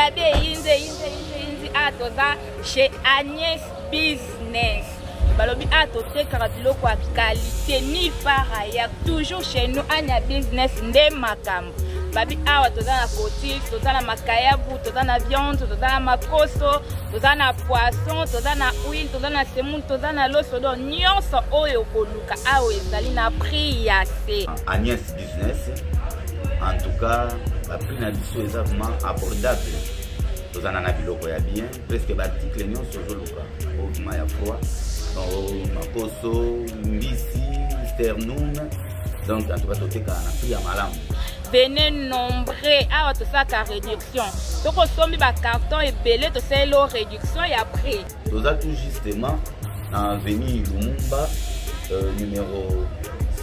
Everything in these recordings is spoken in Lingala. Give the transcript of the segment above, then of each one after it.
Babi eyinzi eyinzi eyinzi eyinzi awa toza chez Agnès Business. Balobi awa totekaka biloko ya qualité nulle part ailleurs, toujours chez nous Anya Business nde makambo. Babi awa toza na cotise, toza na makayabu, toza na viande, toza na makoso, toza na poisson, toza na huile, toza na semoule, toza na loso, donc nyonso oyo koluka awa ezali na prix ya se. Agnès Business, en tout cas, ba prix na biso eza vraiment abordable. Toza na biloko ya bien, presque ba article nyonso ozoluka, oyo vraiment ya froid, donc makoso, mbisi, sternum, donc en tout cas totekaka na prix ya malamu. Venez nombreux, awa tosalaka réduction, soki osombi ba carton ebele tosaleli yo réduction ya prix. Toza tout justement na avenue Lumumba, numéro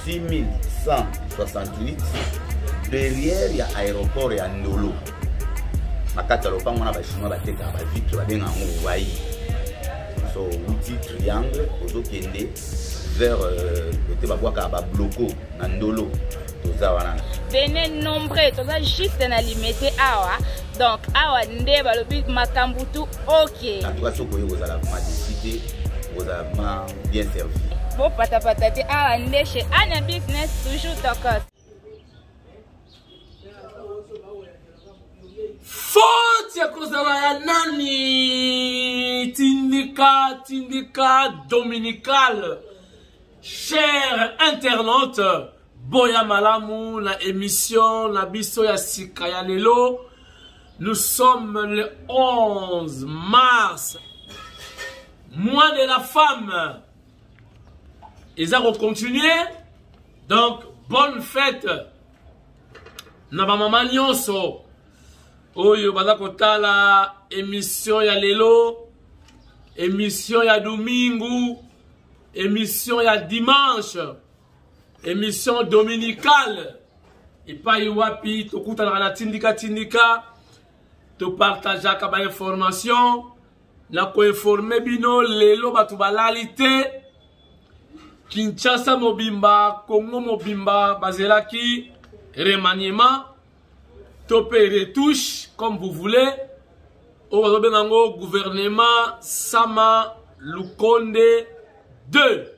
6168, derrière ya aéroport ya Ndolo. Na kati ya lopango wana ba chinois batekaka ba vitre, babengaka yango Wai. So outi triangle ozokende vers côté babwakaka ba bloko na Ndolo, toza wana. Venez nombreux, toza juste na limete awa. Donc awa nde balobi makambo tu ok. En tout cas soki oye kozala vraiment déçu te, kozala vraiment bien servi. Bopatapata te, awa nde chez Anya Business, toujours tokos. Faute ya kozala ya nani? Tindika, tindika dominical. Cher internaute, boya malamu na émission na biso ya sika ya lelo. Nous sommes le 11 mars, mois de la femme. Eza ko continuer. Donc bonne fête na ba mama nyonso oyo baza kotala émission ya lelo, émission ya domingo, émission ya dimanche, émission dominicale epai wapi tokutanaka na tindika tindika, topartageaka ba information na koinforme bino. Lelo bato balali te, Kinshasa mobimba, Congo mobimba bazelaki remaniement to pe retouche comme vous voulez, oyo bazobenga yango gouvernement Sama Lukonde 2.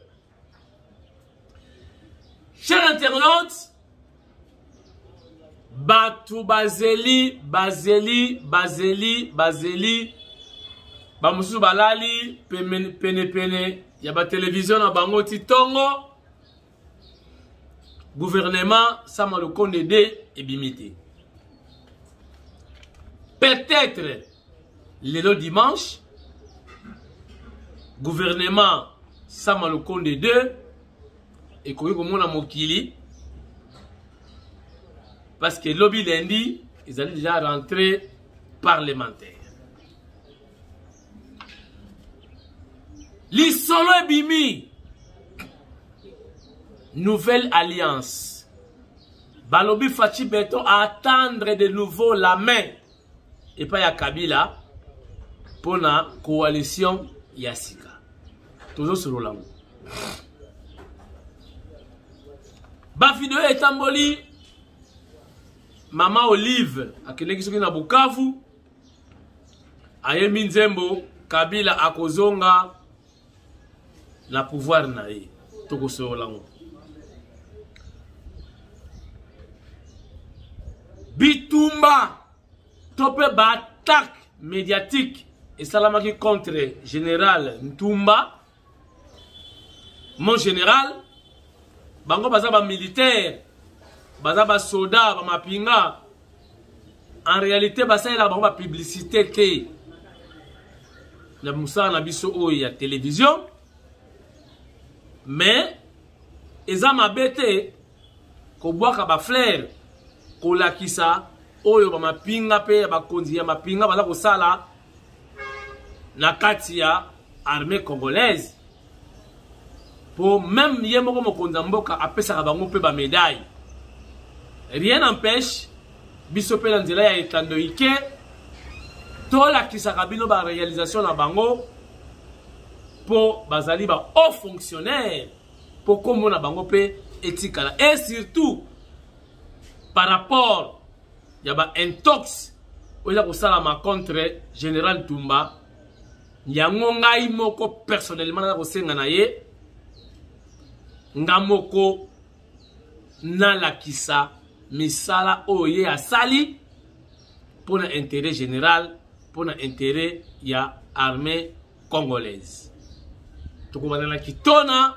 Chers internautes, bato bazeli bazeli bazeli bazeli, bamosusu balali penepene ya batelevizio na bango ti ntongo. Gouvernement Sama Lukonde 2 ebimi te. Peut-être lelo dimanche gouvernement Sama Lukonde 2 ekoki komona mokili, parce que lobi lundi ezali déjà rentrée parlementaire. Lisolo ebimi, nouvelle alliance. Balobi Fatshi Beton à attendre de nouveau la main epai ya Kabila mpona coalition ya sika. Tozosolola yango. Ba video etamboli, Mama Olive akendeki soki na Bukavu, ayembi nzembo Kabila akozonga na pouvoir na ye. Tokosolola yango. Bitumba to mpe ba attaque médiatique esalamaki contre général Ntumba. Mon général, bango baza ba militaire, baza ba soda, ba mapinga. En réalité basalelaka bango ba publicité te na mosala na biso oyo ya télévision, mais eza mabe te kobwaka ba fleur, kolakisa oyo ba mapinga mpe ya bakonzi ya mapinga baza kosala na kati ya armée congolaise. Po même ye moko mokonzi ya mboka apesaka bango mpe ba médaille. Rien n'empêche biso mpe na nzela ya etando ike tolakisaka bino ba réalisation na bango, po bazali ba haut fonctionnaire, po kombo na bango mpe etikala. Et surtout par rapport ya ba intox oyo eza kosalama contre général Ntumba. Yango ngai moko personnellement naza kosenga na ye nga moko nalakisa misala oyo ye asali mpo na intérêt général, mpo na intérêt ya armée congolaise. Tokobanda na Kitona,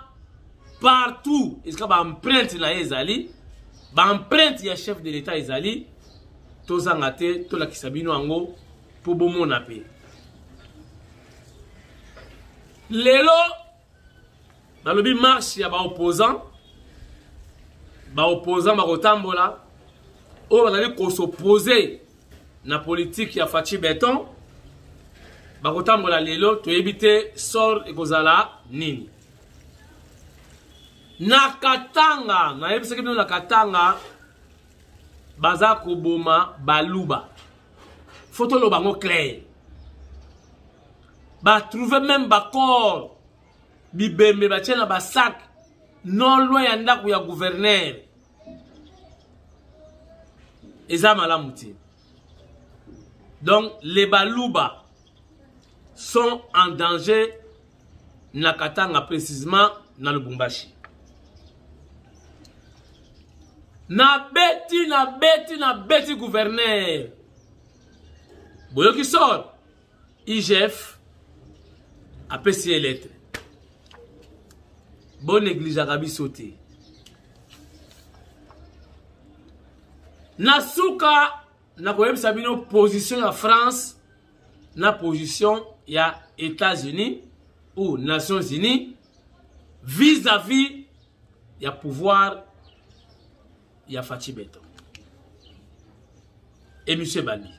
partout esika baempreinte na ye ezali, baempreinte ya chef de l'état ezali, tozanga te tolakisa bino yango mpo bomona. Mpe lelo balobi marche ya baopposant, baopposant bakotambola oyo bazali kos'opposer na politique ya Fatshi Béton, bakotambola lelo. Toyebi te sort ekozala nini na Katanga. Nayebisaki bino, na Katanga baza koboma Baluba. Faut toloba yango clair. Batrouve même bacorps, bibembe batie na basac, non loin ya ndako ya gouverneur. Eza malamu te. Donc les Baluba sont en danger na Katanga, précisément na Lubumbashi. Nabeti, nabeti, nabeti gouverneur. Boyoki sort, IGF apesi ye lettre. Bonégligeaka biso te. Na suka nakoyebisa bino position ya France na position ya États-Unis ou Nations Unies vis-à-vis ya pouvoir ya Fatshi Béton. Émission ebandi.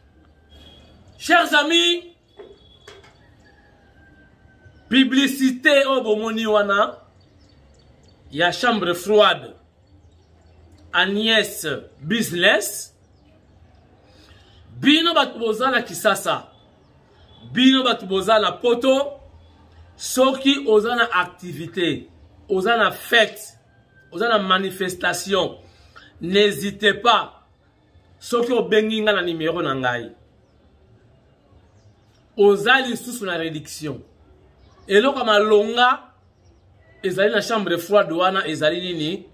Chers amis, publicité oyo bomoni wana ya chambre froide Agnès Business, bino bato boza na Kisasa, bino bato boza na Poto, soki oza na activité, oza na fête, oza na manifestation, n'hésitez pas. Soki obengi nga na numero na ngai, oza lisusu na réduction. Eloko ya malonga ezali na chambre froide wana ezali nini?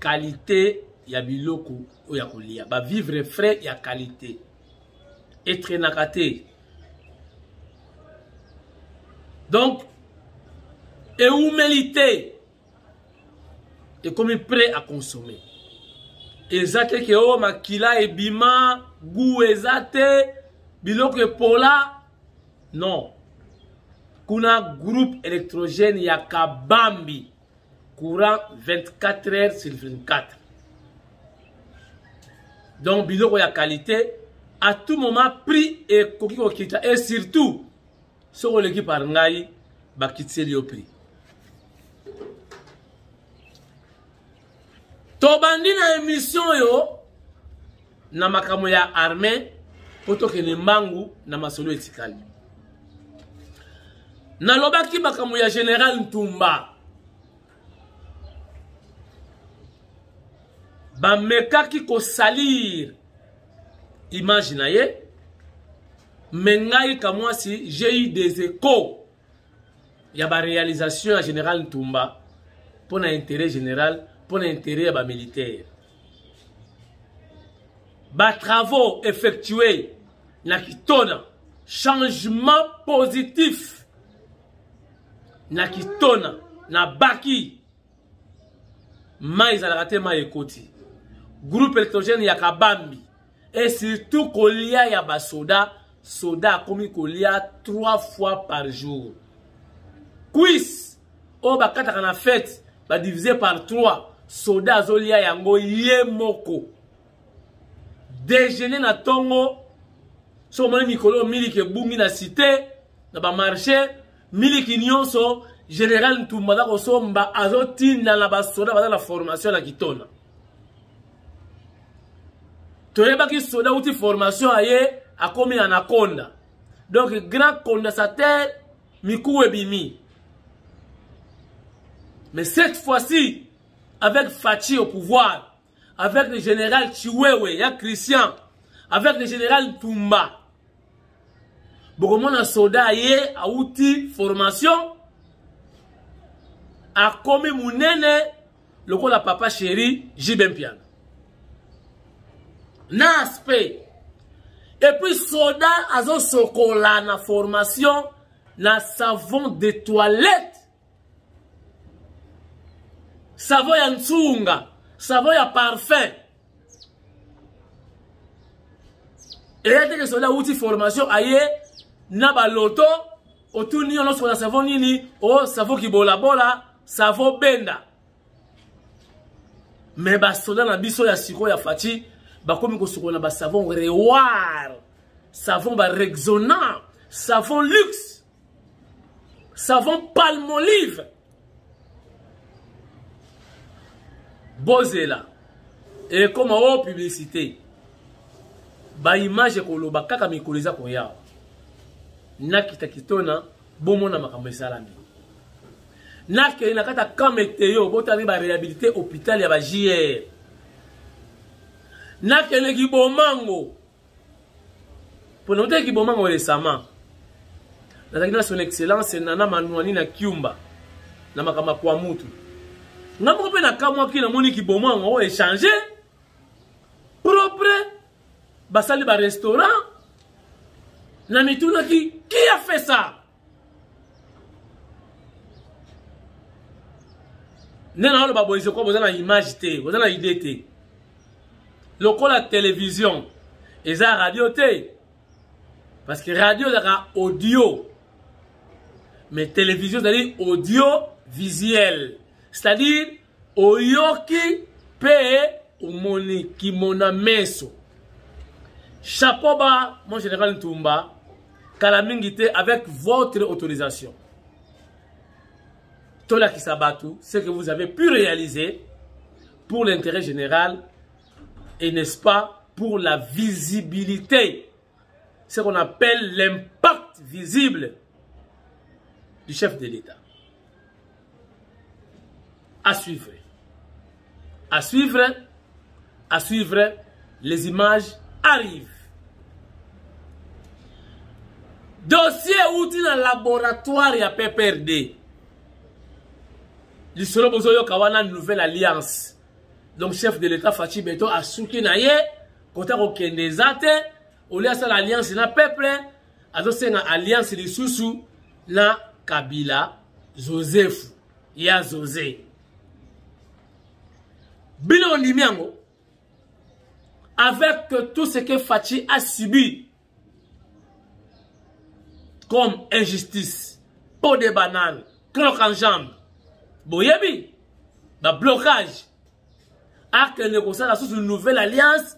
Qualité ya biloko oyo ya kolia, bavivre frais ya qualité, etraînaka te. Donc ewumeli te, ekomi prêt à consommer. Eza te ke oyo makila ebima, goût eza te, biloko epola. Non, kuna groupe électrogène ya Kabambi, courant 24 heures sur 24. Donc biloko ya qualité, à tout moment prix ekoki kokita. Et surtout soki oleki par ngai, bakitiseli yo prix. Tobandi na émission oyo na makambo ya armée mpo tokende mbangu na masolo etikali. Nalobaki makambo ya général Ntumba, bamekaki kosalir image na ye, me ngai Kamwasi, j'ai eu des échos ya baréalisation ya général Ntumba mpo na intérêt général, mpo na intérêt ya bamilitaire. Batravaux effectués na Kitona, changement positif na Kitona, na Baki mai ezalaka te, mai ekoti, groupe électrogène ya Kabambi, et surtout kolia ya basoda. Soda akomi kolia trois fois par jour. Cuisse oyo bakataka na fête, badivise par 3, soda azolia yango ye moko. Déjeuner na ntongo. So omoni mikolo miliki ebungi na cité, na bamarché, miliki nyonso général Ntumba aza kosomba, azotinda na basoda baza na formation na Kitona. Toyebaki soda uti formation aye akomi na Anaconda, donc grand condensateur, mikuwa ebimi. Mais cette fois-ci, avec Fatshi au pouvoir, avec le général Chiwewe ya Christian, Avec le général Ntumba. Bokomona soda ye awuti formation akomi munene lokola papa chéri JB Mpiana. Na aspect. Et puis soda azosokola na formation na savon de toilette. Savon ya nsunga, savon ya parfum. Eya te ke soda awuti formation aye na baloto otuni yo nyonso na savon nini o savon kibolabola savon benda. Mais basoda na biso ya sikoyo ya Fatshi bakomi kosukola na basavon rewar, savon ba Rexona, savon luxe, savon Palmolive. Bozela ekoma o publicité, ba image ekoloba kaka mikolo eza koya. Nakita kitona bomona makambo esalami. Nakei na kati ya camp meteo botali ba réhabilité hôpital ya ba JR. Nakende Kibomango. Pona otaki Kibomango récemment. Nazalaki na son excellence Nana Manuani na Kiumba na makambo ya Kwamutu. Nga moko mpe nakamwaki namoni Kibomango oyo échanger propre, basali ba restaurant. Na mitunaki qui a fait ça? Nde naoloba boye, je crois boza na image te, boza na idée te. Lokola télévision eza radio te, parce que radio ezalaka audio, mais télévision ezali audio visuel, c'est-à-dire oyoki pe omoni kimona meso. Chapeau bas, mon général Ntumba, kala mingi te avec votre autorisation. Tolakisa batu ce que vous avez pu réaliser pour l'intérêt général et n'est-ce pas pour la visibilité, ce qu'on appelle l'impact visible du chef de l'État. À suivre. À suivre, à suivre, les images arrivent. Dossier outil dans laboratoire ya PPRD. Lisolo bozoyoka wana nouvelle alliance. Donc chef de l'État Fatshi Béton asuki na ye kota kokende eza te, olia sala alliance na peuple, azosenga alliance lisusu na Kabila Joseph ya José. Bino ondimi yango avec tout ce que Fatshi a subi comme injustice, peau de banane, croque en jambe, boyebi, ba blocage, akende kosala sous une nouvelle alliance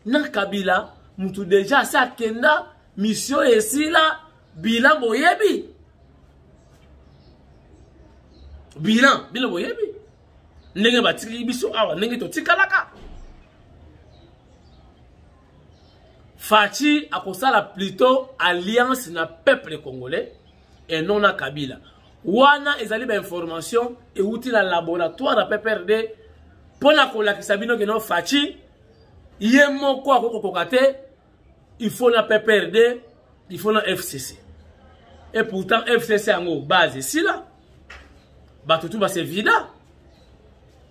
na Kabila, mutu déjà sa kenda mission esila bilan boyebi. Bilan, bilan boyebi. Ndenge batiki biso awa, ndenge totikalaka. Fatshi akosala plutôt alliance na peuple congolais et non na Kabila. Wana ezali ba information euti na laboratoire ya PPRD pona kolakisa bino ke non Fatshi ye moko akokoka te, il faut na PPRD, il faut na FCC. Et pourtant FCC yango base esila. Bato tout ba se vida.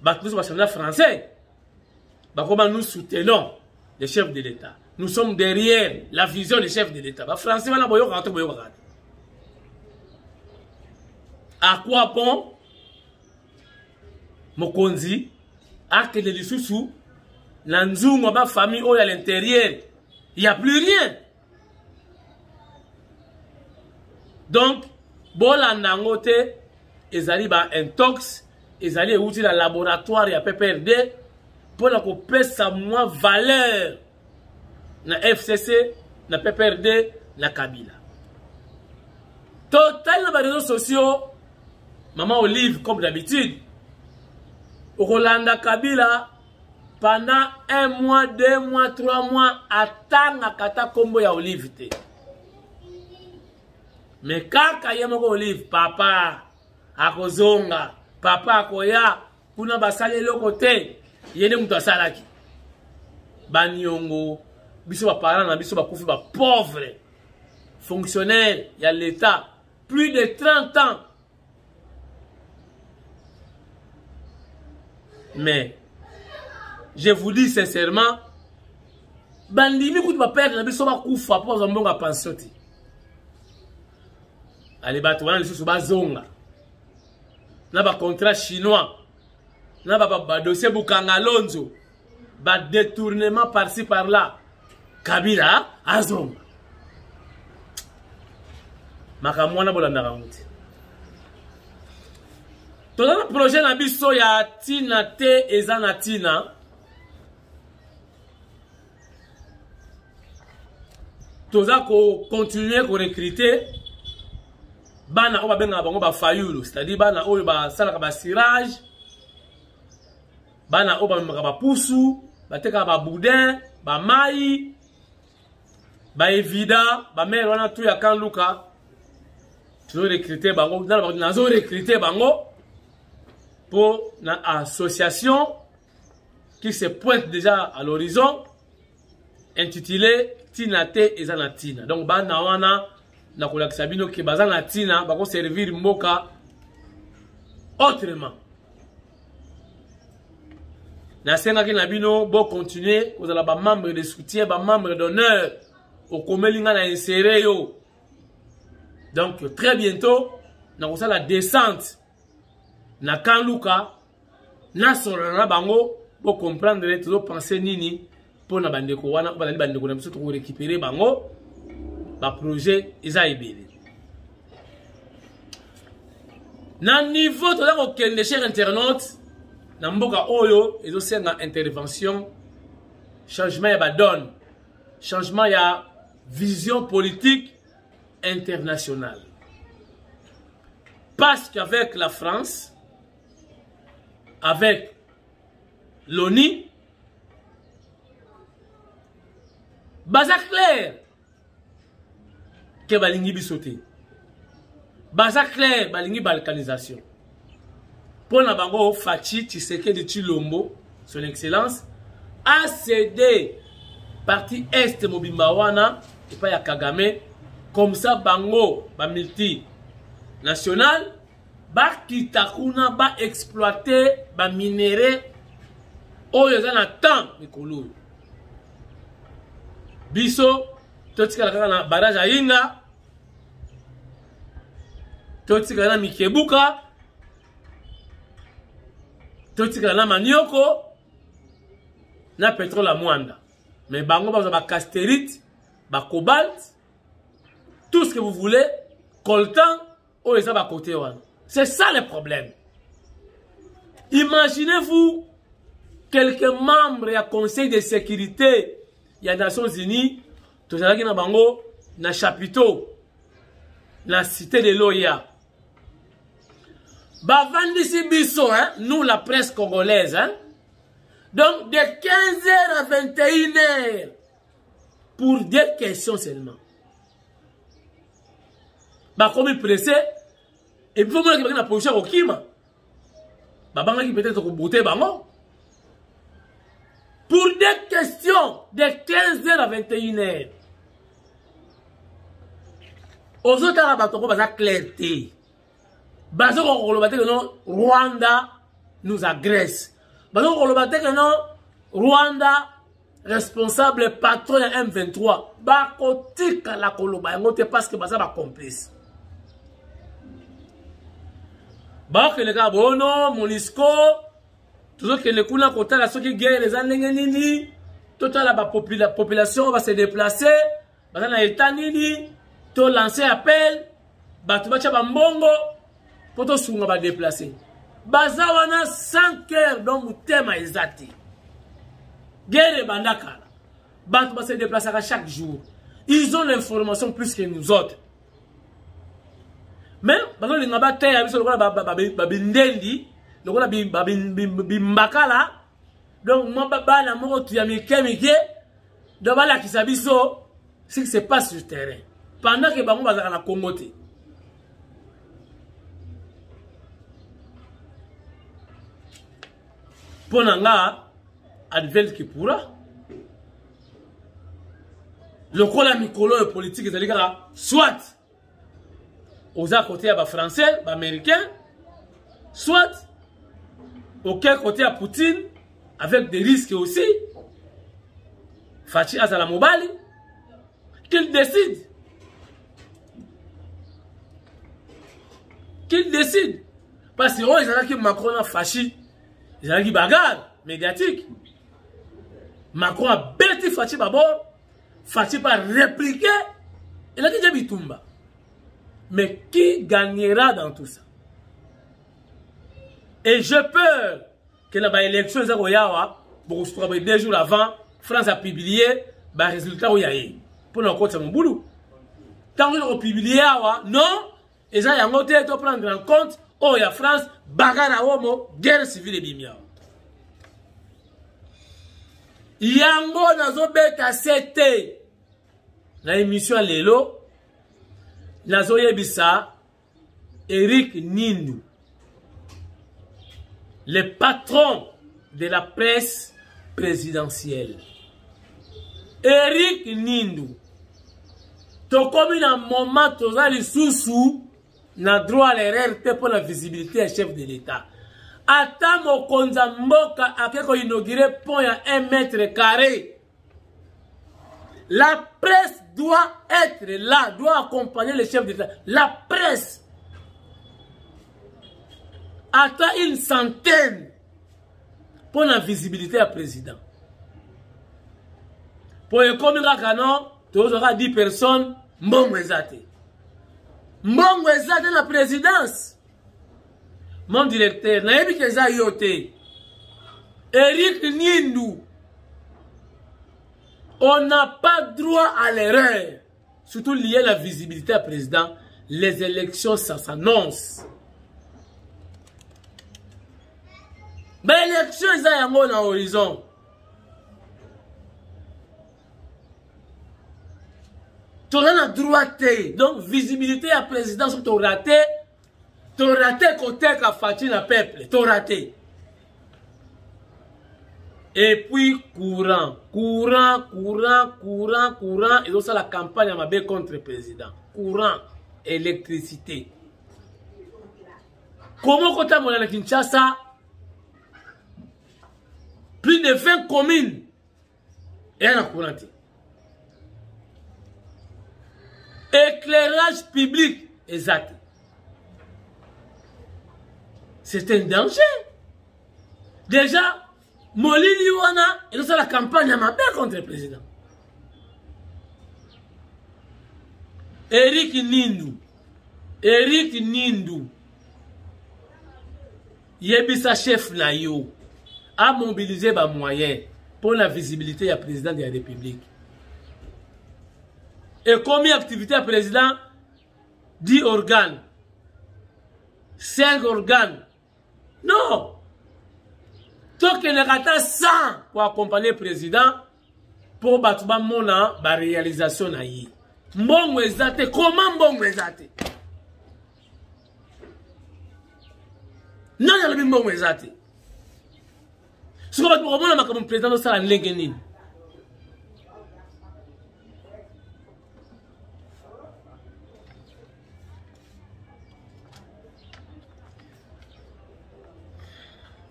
Bato tout ba se français. Bakoma nous soutenons le chef de l'État. Nous sommes derrière la vision du chef de l'État. Ba français wana boyoka to boyoka. À quoi bon mokonzi akende lisusu na nzungu ba famille oyo à l'intérieur, il y a plus rien. Donc bolanda yango te, ezali ba intox, ezali euti na laboratoire ya PPRD mpona kopesa mwa valeur na FCC, na PPRD, na Kabila. Total na ba réseaux sociaux, Maman Olive comme d'habitude, okolanda Kabila pendant 1 mois, 2 mois, 3 mois, atanga kata kombo ya Olive te. Mais kaka ye moko Olive, papa akozonga, papa akoya, kuna basali eloko te, ye nde moto asalaki. Baniongo, Biso ba parents na biso bakufi ba pauvre fonctionnaire ya l'État plus de 30 ans. Mais je vous dis sincèrement, bandimi kutu ba père na biso bakufa mpo bazwa mbongo ya pension te. Ale bato wana lisusu bazonga na ba contrat chinois na ba ba dossier Bukanga Lonzo, ba détournement par-ci par-là. Kabila azonga. Makambo wana bolandaka yango te. Toza na projet na biso ya tina te eza na tina. Toza ko continuer ko recruter bana oyo babengaka bango ba fayulu, c'est-à-dire bana oyo basalaka ba cirage, bana oyo bamemaka bapusu, batekaka ba boudin, ba mai, ba evida, ba mère wana tout ya Camp Luka. Tozo recruter bango, nazo recruter bango pour na association qui se pointe déjà à l'horizon, intitulée Tina te eza na tina. Donc bana wana na kolakisa bino ke baza na tina, bako servir mboka autrement. Nasengaki na bino bo continuer kozala ba membre de soutien, ba membre d'honneur. Okomeli nga na insérer yo. Donc très bientôt na kosala descente na Camp Luka, na solola na bango bo comprendre tozo penser nini mpo na bandeko wana oyo bazali bandeko na biso, toko récupérer bango. Ba projet eza ebele na niveau toza kokende, cher internaute, na mboka oyo ezosenga intervention, changement ya ba donne, changement ya vision politique internationale. Parce qu'avec la France, avec l'ONU, baza clair ke balingi biso te. Baza clair balingi balkanisation. Mpo na bango, Fatshi Tshisekedi Tshilombo, son excellence, a cédé partie est mobimba wana epai ya Kagame, comme ça bango ba multinational bakita kuna ba exploiter ba minerais oyo eza na temps mikolo oyo. Biso totikala kaka na barrage ya Inga, totikala na Mikebuka, totikala na Manioko na pétrole ya Mwanda. Mais bango bazwa ba casterite, ba cobalt, tout ce que vous voulez, coltan oyo eza ba côté wana. C'est ça le problème. Imaginez-vous quelques membres ya Conseil de sécurité ya Nations Unies, tozalaki na bango na chapiteau na cité de l'Oya. Bavandisi biso, hein, nous la presse congolaise, hein. Donc de quinze heures à vingt et une heures pour deux questions seulement. Bakomi pressé et puis omonaki baki na position ya kokima, babangaki peut-être kobote bango pour deux questions de quinze heures à vingt et une heures. Ozotala bato yango baza clair te, bazokoka koloba te que non Rwanda nous agresse, bazokoka koloba te que non Rwanda responsable patron ya M23, bakotikala koloba yango te parce que baza ba complice. Bakokende kaka bono MONUSCO, tozokende kuna kotala soki guerre eza ndenge nini, totala ba population oyo ba se déplacer, baza na état nini, to lancer appel bato batya bambongo mpo tosunga ba déplacer. Baza wana sans cœur, donc motema eza te. Guerre ebanda kala, bato ba se déplaçaka chaque jour, ils ont l'information plus que nous autres. Mais bazolinga bateya biso lokola babindendi, lokola bimbakala. Donc mwa bana moko tu ya mike mike, donc balakisa biso ce qui se passe sur terrain pendant que bango bazalaka na Congo te. Mpo na nga, advent qui pourra. Lokola mikolo oyo politique ezali kaka soit oza kote ya bafrançais, baaméricain, soit oke kote ya Poutine avec des risques aussi. Fatshi azala mobali, qu'il décide, qu'il décide, parce que oyo ezalaki Macron na Fatshi, ezalaki bagarre médiatique. Macron abeti Fatshi babord, Fatshi pa répliquer, elaki nde bitumba. Mais qui gagnera dans tout ça? Et j'ai peur que na baélection eza koyawa, bokosutuka boye 2 jours avant, France a publié barésultat oyo ya ye mpona kokotisa mobulu. Ntango oyo kopublie awa, non, eza yango te, to prendre en compte oyo ya France, bagarre awomo, guerre civile ebimi awa. Yango nazobeta sete na émission ya lelo, nazoyebisa Eric Nindu, le patron de la presse présidentielle. Eric Nindu, tokomi na moment toza lisusu na droit à l'erreur te mpo na visibilité ya chef de l'État. Ata mokonzi ya mboka ake koinaugure pont ya 1 mètre carré, la presse doit être là, doit accompagner le chef d'État. La presse ata une centaine mpo na visibilité ya président. Po ekomi kaka non, tozwaka 10 personnes, mbongo eza te, mbongo eza te na présidence. Mon directeur, nayebi ke eza yo te, Eric Nindu, on n'a pas droit à l'erreur, surtout lié à la visibilité à président. Les élections, ça s'annonce. Baélection eza yango na horizon. Toza na droit te. Donc visibilité ya président, soki torate, torate koteka Fatshi na peuple, torate. Et puis courant, courant, courant, courant, courant, ezosala campagne ya mabe contre président. Courant, électricité, komo kotambola na Kinshasa, plus de 20 communes eya na courant te, éclairage public eza te. C'est un danger. Déjà molili wana ezosala campagne ya mabe contre le président. Eric Nindu, Eric Nindu, yebisa chef na yo amobilize bamoyen mpo na visibilité ya président de la République. Ekomi activité ya président 10 organes, 5 organes, non, tokendaka ata 100 koaccompagne président mpo bato bamona baréalisation na ye. Mbongo eza te, koma mbongo eza te, nani alobi mbongo eza te? Sikoyo bato bakomona makambo président osala ndenge nini?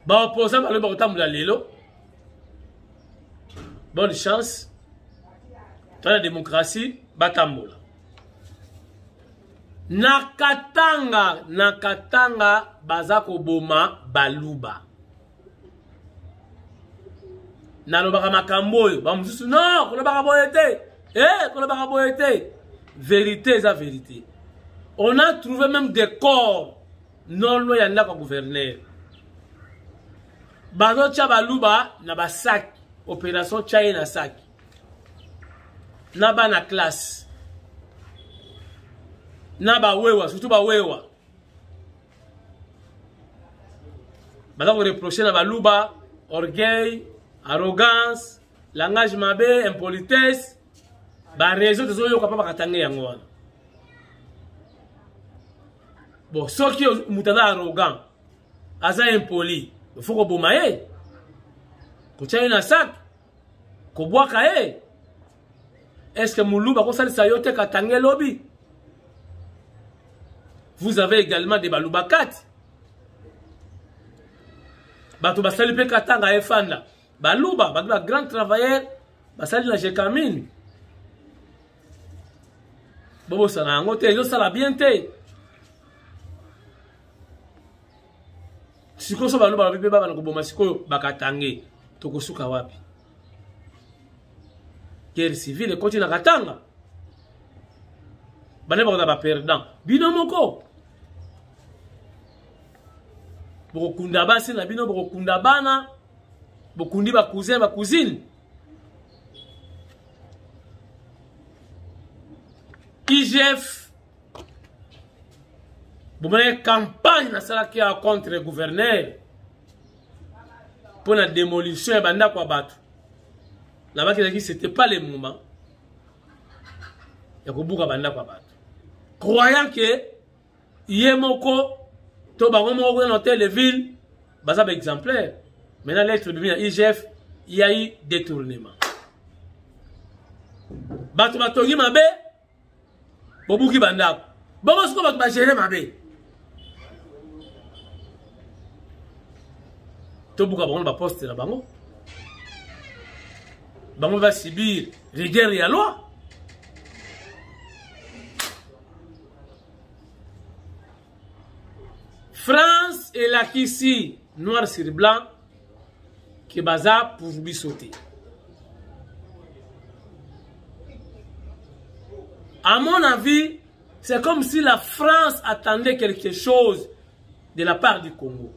Baopposant balobi bakotambola lelo. Bonne chance to na démocratie, batambola na Katanga. Na Katanga baza koboma baluba. Nalobaka makambo oyo, bamosusu non, kolobaka boye te, eh, kolobaka boye te. Vérité eza vérité. On a trouvé même des corps non loin ya ndako ya gouverneur. Bazotya baluba na basaki, opération tya ye na saki, na bana classe, na bawewa, surtout bawewa. Baza koreproche na baluba orgueil, arrogance, langage mabe, impolitesse. Bareseau tozoyoka mpa bakatange yango wana. Bon, soki moto aza arrogant, aza impoli, faut koboma ye, kotya ye na sac, kobwaka ye. Est ce que moluba akosalisa yo te katange lobi? Vous avez également des balubakati. Bato basali mpe katanga efanda. Baluba, bato ba grand travailleur basali na Gécamine. Bobosana yango te, ezosala bien te. Sikoyo so baluba balobi mpe babana koboma sikoyo bakatange, tokosuka wapi? Guerre civile ekoti na Katanga. Bane bakozala ba perdant. Bino moko bokokunda basi na bino, bokokunda bana, bokundi ba cousin ba cousine. IGF bomonaki campagne nasalaki ya contre gouverneur mpo na démolition ya bandako ya bato. Nabaki ezalaki c'était pas le moment ya kobuka bandako ya bato, croyant que ye moko to bango moko kuna na hôtel de ville baza ba exemplaire. Maintenant lettre bimi na IGF, il y a eu détournement. Bato batongi mabe, bobuki bandako. Bongo sikoyo bato bagere mabe, tobuka bango na baposte na bango, bango va subir rigueur ya loi. France elakisi noir sur blanc ke baza pour biso te. À mon avis, c'est comme si la France attendait quelque chose de la part du Congo.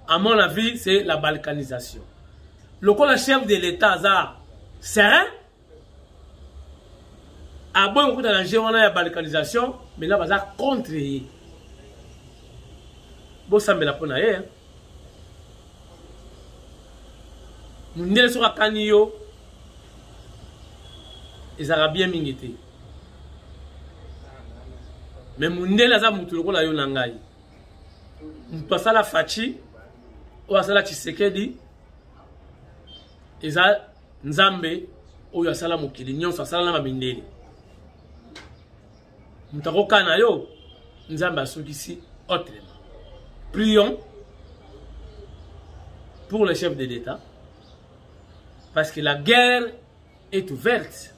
À mon avis, c'est la balkanisation. Lokola chef de l'État aza serein, aboyi kokuta na jeu wana ya balkanisation, maintenant baza contre ye. Bosambela mpo na ye. Mondele soki akani yo, ezalaka bien mingi te. Mais mondele aza motu lokola yo na ngai. Moto asala Fatshi, oyo asala Tshisekedi, eza Nzambe oyo asala mokili nyonso, asala na bamindele. Moto akokana yo, Nzambe asukisi autrement. Prions pour le chef de l'État, parce que la guerre est ouverte.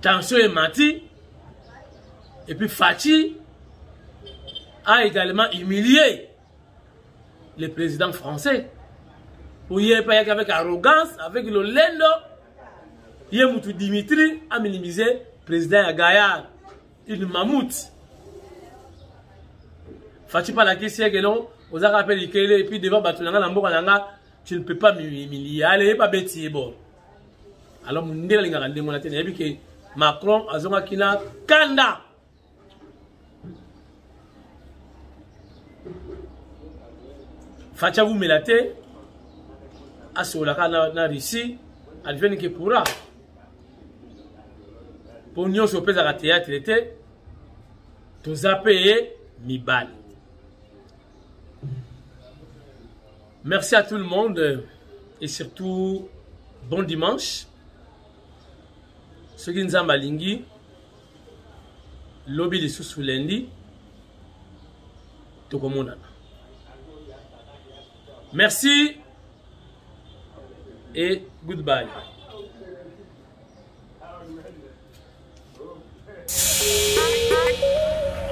Tension est mati, et puis Fatshi a également humilié le président français. Pour y aller avec arrogance, avec le lendo, ye mutu Dimitri a minimisé président ya Gaillard, une mammouth. Fatshi pas la question que non, aux a rappelé et puis devant bato nanga na mboka nanga, tu ne peux pas m'humilier. Allez, pas bêtier bon. Alors mundela lingaka ndengo na te, nayebi ke Macron azongaki na kanda. Fatshi awumela te, asololaka na Russie, advienne que pourra. Po nyonso opesaka théâtre te, toza pe ye mibali. Merci à tout le monde et surtout bon dimanche. Soki Nzambe alingi, lobi lisusu lundi tokomonana. Merci et goodbye.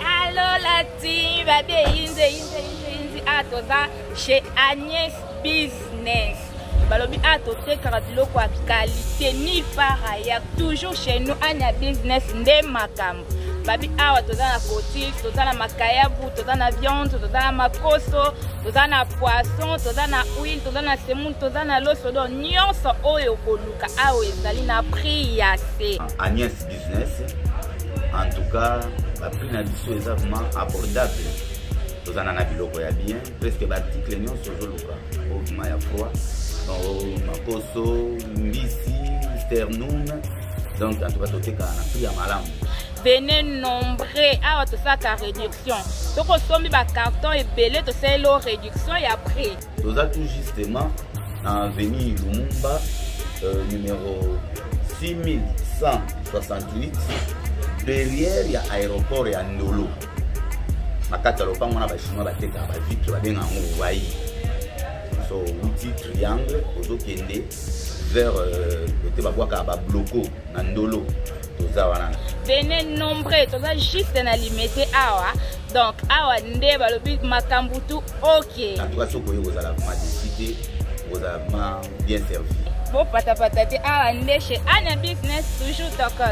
Allo la team, babe yinze yinze yinze yinze a toza chez Agnès Business. Balobi a totekaka biloko ya qualité nulle part ailleurs, toujours chez nous Anya Business nde makambo. Babi awa toza na cotise, toza na makayabu, toza na viande, toza na makoso, toza na poisson, toza na huile, toza na semoule, toza na loso. Donc nyonso oyo koluka awa ezali na prix ya se. Agnès Business, en tout cas ba prix na biso eza vraiment abordable. Toza na biloko ya bien, presque ba article nyonso ozoluka. Oyo ya froid, donc makoso, mbisi, sternum. Donc en tout cas totekaka na prix ya malamu. Venez nombreux, awa tosalaka réduction. Soki osombi ba carton ebele, tosaleli yo réduction ya prix. Toza tout justement na avenue Lumumba, Numéro 6168, derrière ya aéroport ya Ndolo, na kati ya lopango wana, bachinois batekaka bavitre, babenga yango wai. So outi triangle, ozokende vers kote babwakaka babloko na Ndolo, toza wana. Venez nombreux, toza juste na Limete awa. Donc awa nde balobi makambo tu, ok. En tout cas, soki oye, kozala vraiment déçu te, kozala vraiment bien servi. Bopatapata te, awa nde chez Anya Business, toujours tokos.